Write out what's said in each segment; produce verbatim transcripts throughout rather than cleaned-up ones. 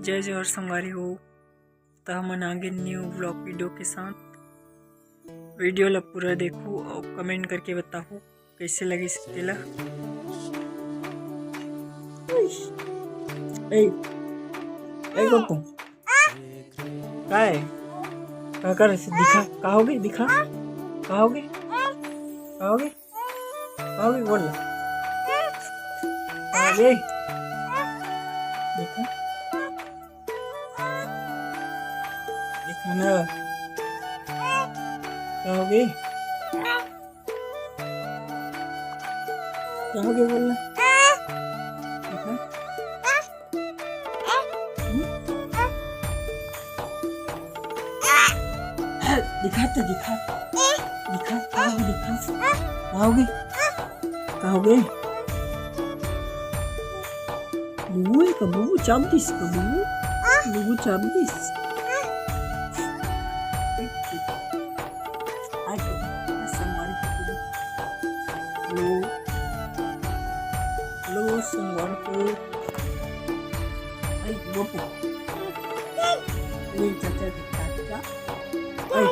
जय जोहार संगवारी हो, त हमन आगे new vlog video के साथ। Video ला पूरा देखू अउ comment करके बताहू कैसे लगिस तेला। ए, ए गोपू, का हे? का कर दिखा, का होगे? दिखा, का होगे? का होगे? का होगे? बोल ना। का होगे? दिखा। दिखा ना। का होगे? का होगे? बोल ना। दिखा। हम्म? दिखा तो दिखा। दिखा, का होगे? दिखा। का होगे? का होगे? बुबू हे का? बुबू चाप दिस का बुबू? बुबू चाप दिस। आ, आ, संगवारी हो। लो। लो, संगवारी हो। आई, गोपू। ए, चाचा के चाचा। ए,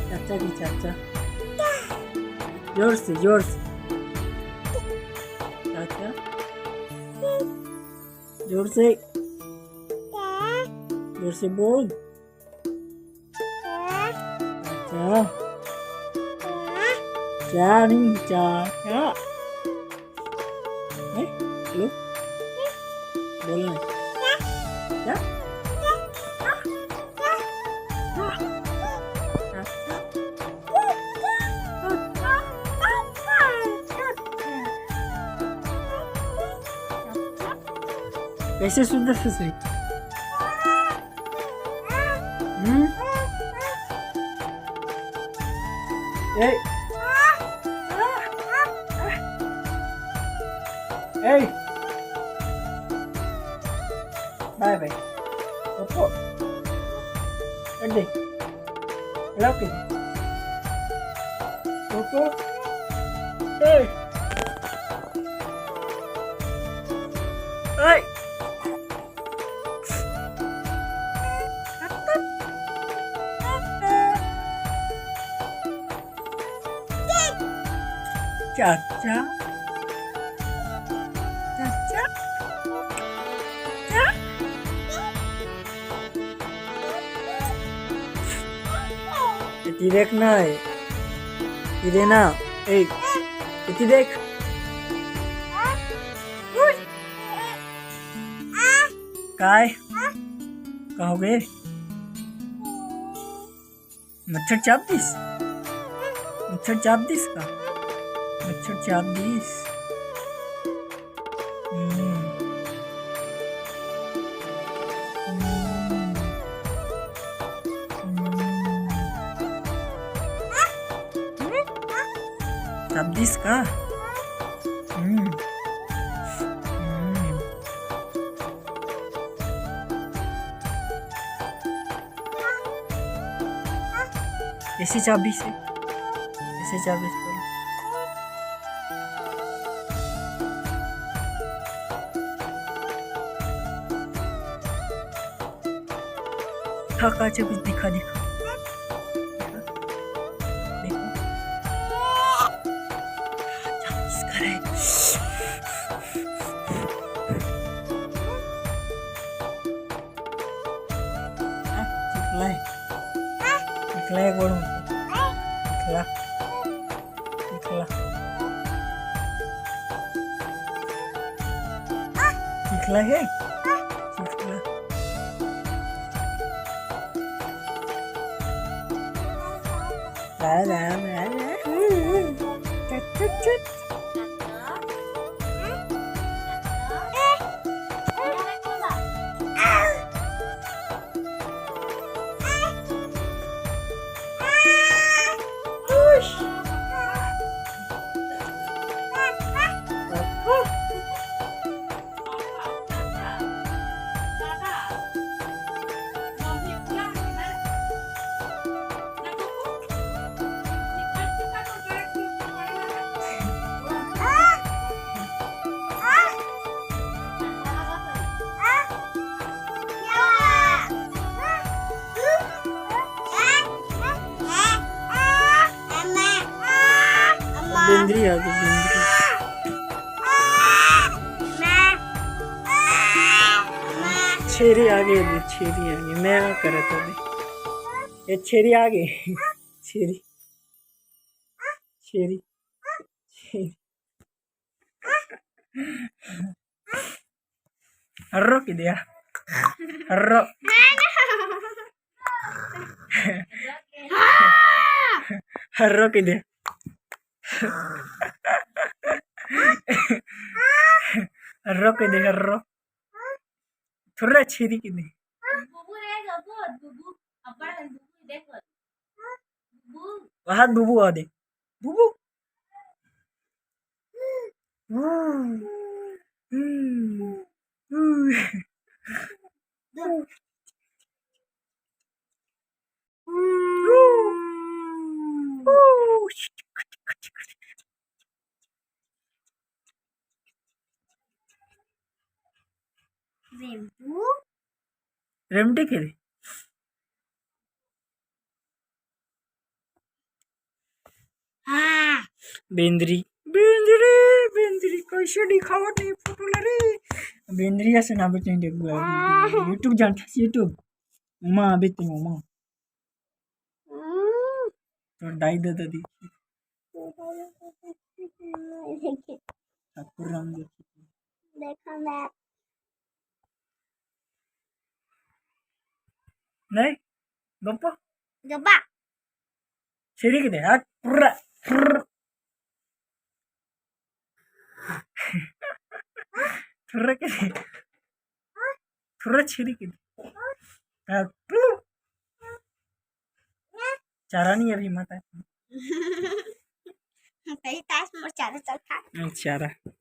चाचा के चाचा। जोर से, जोर से। चाचा। जोर से। जोर से बोल। चाचा। चाचा नहीं, चाचा। हैं? हेलो? बोल ना। क्या? कैसे सुंदर से सही? हम्म? ए। ए। बाय बाय। ओप्पो। अड्डे। लव के। ओप्पो। ए। ए। चाचा, चाचा, चाचा। इति देख ना, ए। इति देख ना, ए। इति देख। काय? का होगे? मच्छर चाप दिस? मच्छर चाप दिस का? मच्छर चाप दिस? हम्म। हम्म। हम्म। चाप दिस का? हम्म। हम्म। ऐसे चाबी से, ऐसे चाबी से। हाँ, का चाबी दिखा, दिखा। देखो। चाबी इसका है। चिखला है। चिखला है, गोड़ में। चिखला। चिखला। चिखला है। चिखला। ला, ला, ला, ला। चुट, चुट, चुट। बेंदरी आ गे, बेंदरी। छेरी आ गे, छेरी आ गे। मैं करत हूँ। ये छेरी आ गे। छेरी, छेरी, छेरी। हर्रो कहि दे। हर्रो। हर्रो कहि दे। हर्रो कहि दे, हर्रो। थोड़ा छेरी कहि दे। बुबू रे, बुबू, बुबू, अब्बड़ हन बुबू, देख लो। बुबू। वहाँ बुबू आ दे। बुबू। रेमटू। रेमटी के रे। हाँ। बेंदरी, बेंदरी, बेंदरी, कैसे दिखावत नहीं फोटो ला रे? बेंदरी ऐसे ना बेटे, देख, YouTube जानता है, YouTube। माँ, बेटे, माँ। हम्म। तोर दाई ददा दी। ठाकुर राम देखी। देखा मैं। नहीं, गप्पा। गप्पा। छेरी कहि दे, हट, फुर्रा, फुर्र। फुर्रा कहि दे। फुर्रा छेरी कहि दे। हट, फुर्र। चारा नहीं अभी माता। सही तास मोर चारा चल खा। चारा।